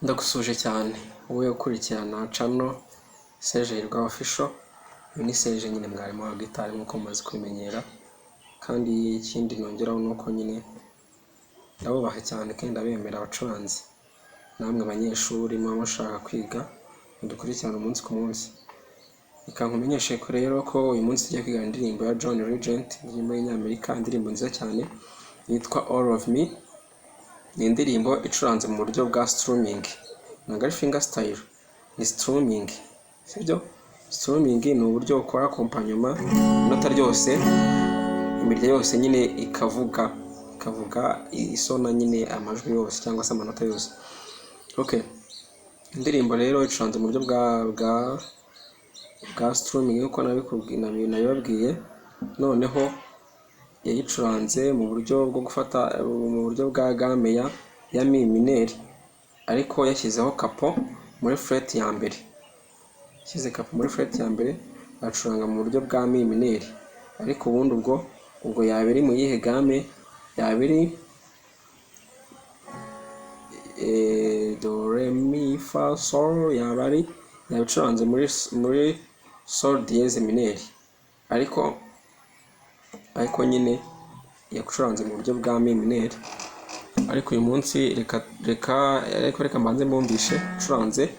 Ndagusuhuje cyane wowe ukurikirana channel Serge Hirwa Official. Uyu ni Serge nyine mwarimu wa gitari nk'uko mumaze kubimenyera, kandi ikindi nongeraho ni uko nyine ndabubaha cyane kandi ndabemera abacuranzi, namwe banyeshuri muba mushaka kwiga mudukurikirane umunsi ku munsi. Reka nkumenyeshe ko rero ko uyu munsi tugiye kwiga indirimbo ya John Legend, indirimbo y'Inyamerika, indirimbo nziza cyane yitwa All of Me. Ni indirimbo icuranze mu buryo bwa strumming, ntabwo ari finger style, ni strumming, sibyo? Strumming ni uburyo ukora accompagnement inota ryose, imirya yose nyine ikavuga isona nyine amajwi yose cyangwa se amanota yose. Okay, indirimbo rero icuranze mu buryo bwa strumming nk'uko nabibabwiye, noneho yayicuranze mu buryo bwo gufata mu buryo bwa gamme ya mi mineur, ariko yashyizeho capo muri fret ya mbere, yashyize capo muri fret ya mbere acuranga mu buryo bwa mi mineur, ariko ubundi ubwo yaba iri mu yihe gamme? Yaba iri do re mi fa sol, yaba ari yaba icuranze muri sol dièse mineur, ariko nyine yacuranze mu buryo bwa mi mineur. Ariko uyu munsi reka mbanze mbumvishe icuranze.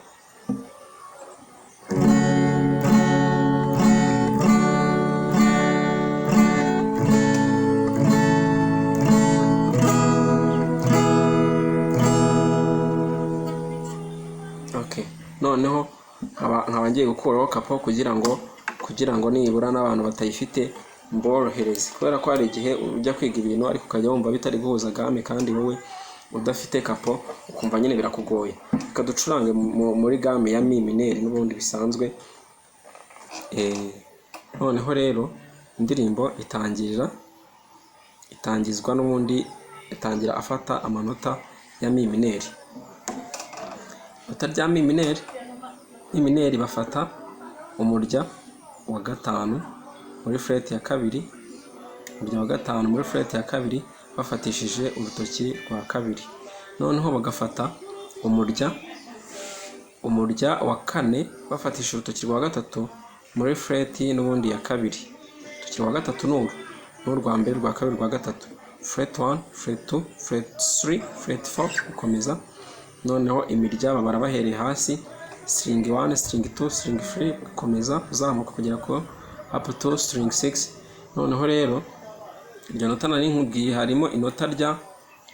Okay, noneho nkaba ngiye gukuraho capo kugira ngo nibura n'abantu batayifite mborohereze, kubera ko hari igihe ujya kwiga ibintu ariko ukajya wumva bitari guhuza gamme kandi wowe udafite capo ukumva nyine birakugoye. Reka ducurange muri gamme ya mi mineur n'ubundi bisanzwe. Noneho rero indirimbo itangizwa n'ubundi itangira afata amanota ya mi mineur. Inota rya mi mineur, mi mineur bafata umurya wa gatanu muri fret ya kabiri, umurya wa gatanu muri fret ya kabiri bafatishije urutoki rwa kabiri, noneho bagafata umurya wa kane bafatishije urutoki rwa gatatu muri fret n'ubundi ya kabiri. Urutoki rwa gatatu ni uru, ni urwa mbere, urwa kabiri, urwa gatatu, fret 1, fret 2, fret 3, fret 4 gukomeza. Noneho imirya babara bahereye hasi, string 1, string 2, string 3 gukomeza uzamuka kugera ku up to string 6. Noneho rero iryo nota nari nkubwiye harimo inota rya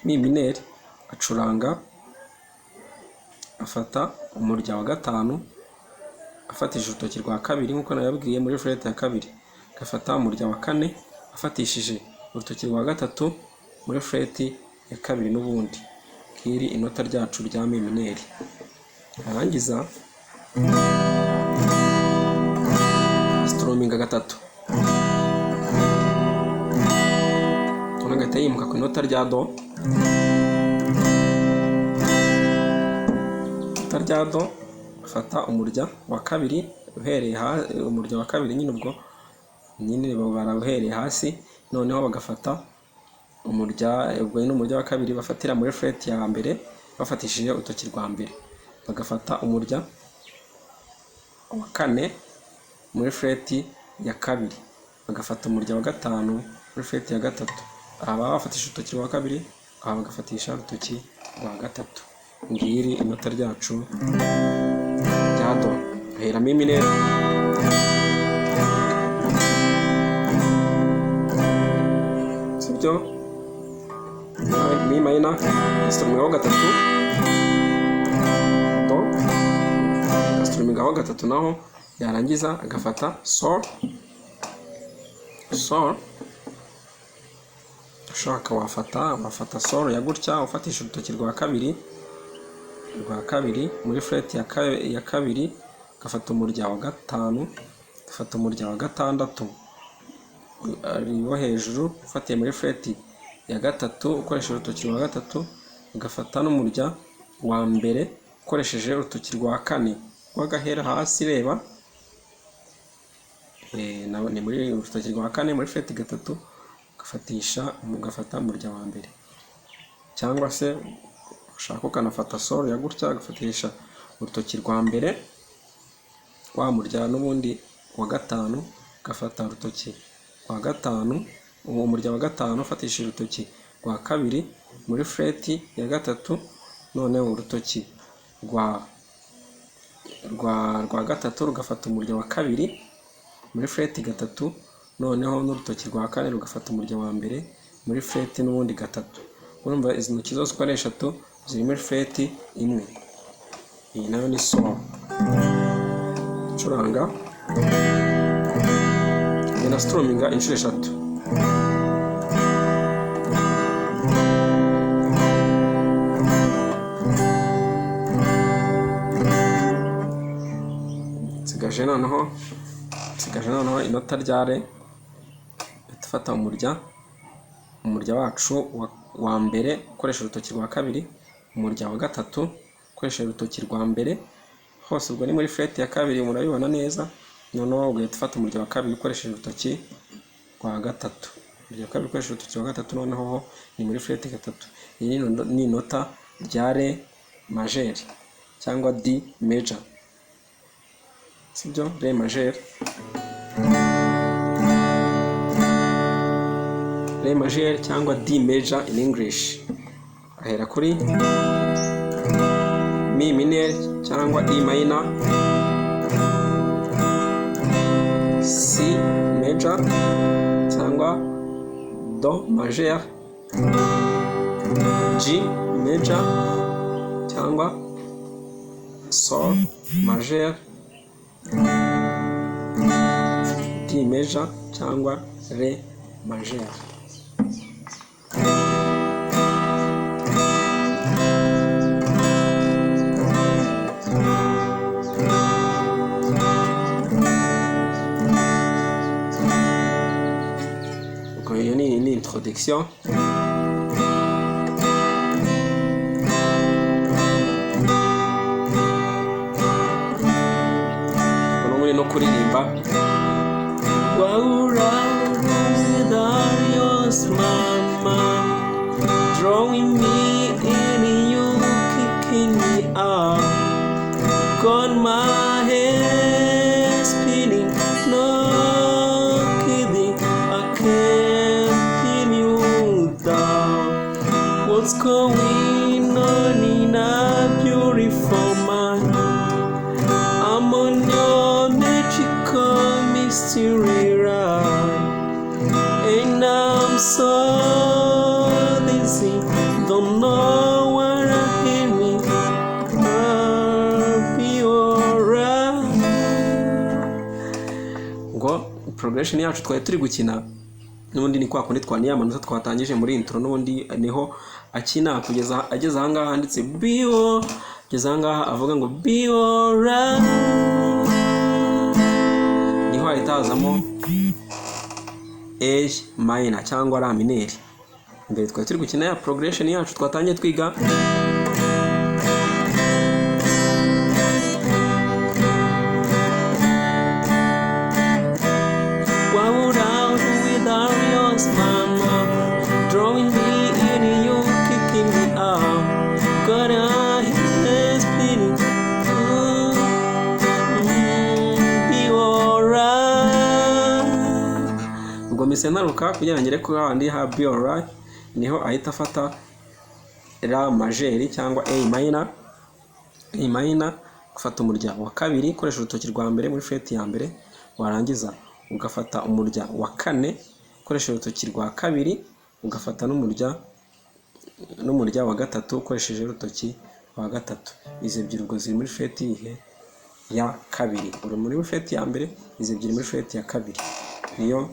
mi mineur, acuranga afata umurya wa gatanu afatishije urutoki rwa kabiri nk'uko nabibabwiye muri fret ya kabiri, agafata umurya wa kane afatishije urutoki rwa gatatu muri fret ya kabiri n'ubundi. Ngiri inota ryacu rya mi mineur. Yarangiza strumminga gatatu, noneho agahita yimuka ku inota rya do, inota rya do afata umurya wa kabiri uhereye umurya wa kabiri nyine, ubwo nyine babara uhereye hasi, noneho bagafata umurya, ubwo ni umurya wa kabiri bafatira muri fret ya mbere bafatishije urutoki rwa mbere, bagafata umurya wa kane muri fret ya kabiri, bagafata umurya wa gatanu muri fret ya gatatu. Aha baba bafatishije urutoki rwa kabiri, aha bagafatisha urutoki rwa gatatu. Ngiri inota ryacu rya do, ahera mi mineur, sibyo? Mi minor, strummingaho gatatu do, agastrummingaho gatatu naho, yarangiza agafata sol, sol ushaka wafata sol ya gutya ufatisha urutoki rwa kabiri muri fret ya kabiri, ugafata umurya wa gatanu, ugafata umurya wa gatandatu wo hejuru ufatiye muri fret ya gatatu ukoresheje urutoki rwa gatatu, ugafata n'umurya wa mbere ukoresheje urutoki rwa kane rw'agahera hasi, reba ni muri urutoki rwa kane muri fret gatatu, ugafatisha ugafata umurya wa mbere, cyangwa se Ushaka ukanafata sol ya gutya, ugafatisha urutoki rwa mbere wa murya n'ubundi wa gatanu, ugafata urutoki rwa gatanu, uwo murya wa gatanu ufatishije urutoki rwa kabiri muri fret ya gatatu, noneho urutoki rwa gatatu rugafata umurya wa kabiri muri fret gatatu, noneho n'urutoki rwa kane rugafata umurya wa mbere muri fret n'ubundi gatatu. Urumva izi ntoki zose uko ari eshatu ziri muri fret imwe. Iyi nayo ni sol. Curanga ngenda struminga inshuro eshatu. Nsigaje noneho inota rya re. Dufata umurya wacu wa mbere ukoresha urutoki rwa kabiri, umurya wa gatatu ukoresha urutoki rwa mbere, hose ubwo ni muri fret ya kabiri, murabibona neza. Noneho ugahita ufata umurya wa kabiri ukoresheje urutoki rwa gatatu, umurya wa kabiri ukoresheje urutoki rwa gatatu, noneho ho ni muri fret gatatu. Iyi ni inota rya re majeur cyangwa D major, sibyo? Re majeur, re majeur cyangwa D major in English. Ahera kuri mi mineur cyangwa E minor, C major cyangwa Do majeur, G major cyangwa Sol majeur, D major cyangwa Re majeur. Ubwo iyo ni introduction. Ubwo n'ubundi no kuririmba. Mama, drawing me in, you kicking me out. Got my head spinning, no kidding, I can't pin you down. What's going on in a beautiful mind? I'm on your magical mystery ride, and I'm so dizzy, don't know where I hit me. I'll be alright. Ngo progression yacu twari turi gukina n'ubundi ni kwa kundi twaniye amanota twatangije muri intro, n'ubundi niho akina kugeza ageze ahangaha handitse bio, ageze ahangaha avuga ngo be alright, niho hahita hazamo A minor cyangwa La mineur. Mbere twari turi gukina ya progression yacu twatangiye twiga. Why would I do without yours, mama? Drawing me in, you kicking me out. Got a head spinning. Be alright. Ubwo mpise ntaruka kugira ngo ngere kuri hahandi ha be alright, niho ahita afata La majeur cyangwa A minor, A minor, gufata umurya wa kabiri ukoresha urutoki rwa mbere muri fret ya mbere, warangiza ugafata umurya wa kane ukoresheje urutoki rwa kabiri, ugafata n'umurya wa gatatu ukoresheje urutoki rwa gatatu. Izi ebyiri ubwo ziri muri fret ihe? Ya kabiri. Uri muri fret ya mbere, izi ebyiri muri fret ya kabiri, niyo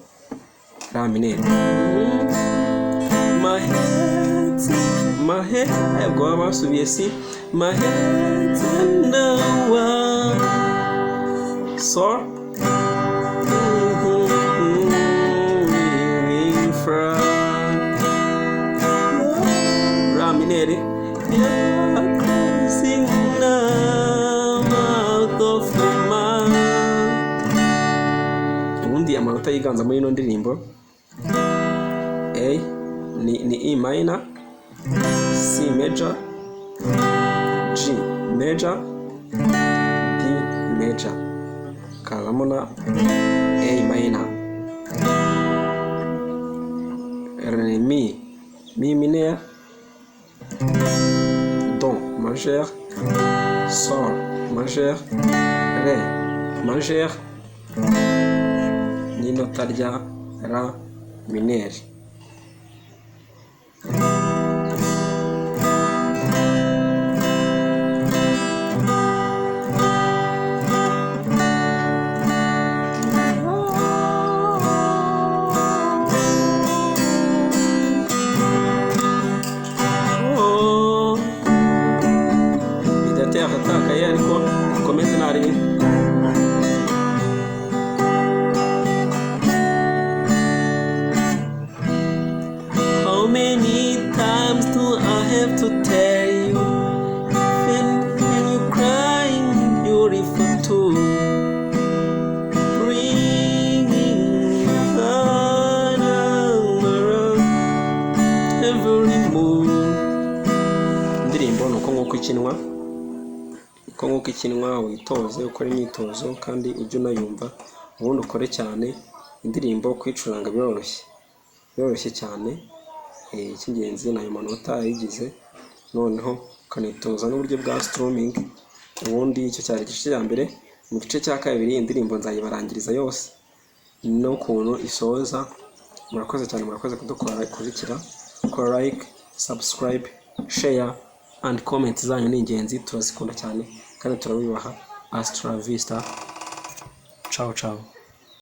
La mineur. My head, my head, ubwo baba basubiye si my head now, sol, mi, fa, La mineur. You're closing now out of my mind. Ubundi amanota yiganza muri ino ndirimbo A ni E minor, C major, G major, D major, hakazamo na A minor, Re, mi, mi mineur, Do majeur, Sol majeur, Re majeur n'inota rya La mineur. Bidateye akatakaye ariko dukomeze ntarebe. How many times do I have to tell you? When you crying, beautiful too. Bringing around every moon. Indirimbo ni uko nguko ikinwa, uko nguko ikinwa, witoze ukore imyitozo kandi ujye unayumva, ubundi ukore cyane. Indirimbo kuyicuranga biroroshye, biroroshye cyane. Icy'ingenzi ni ayo manota ayigize, noneho ukanitoza n'uburyo bwa strumming. Ubundi icyo cyari igice cya mbere. Mu gice cya kabiri indirimbo nzayibarangiriza yose n'ukuntu isoza. Murakoze cyane, murakoze kudukora kurikira, kora like, subscribe, share and comment zanyu ni ingenzi, turazikunda cyane kandi turabibaha. Hasta la vista, ciao ciao.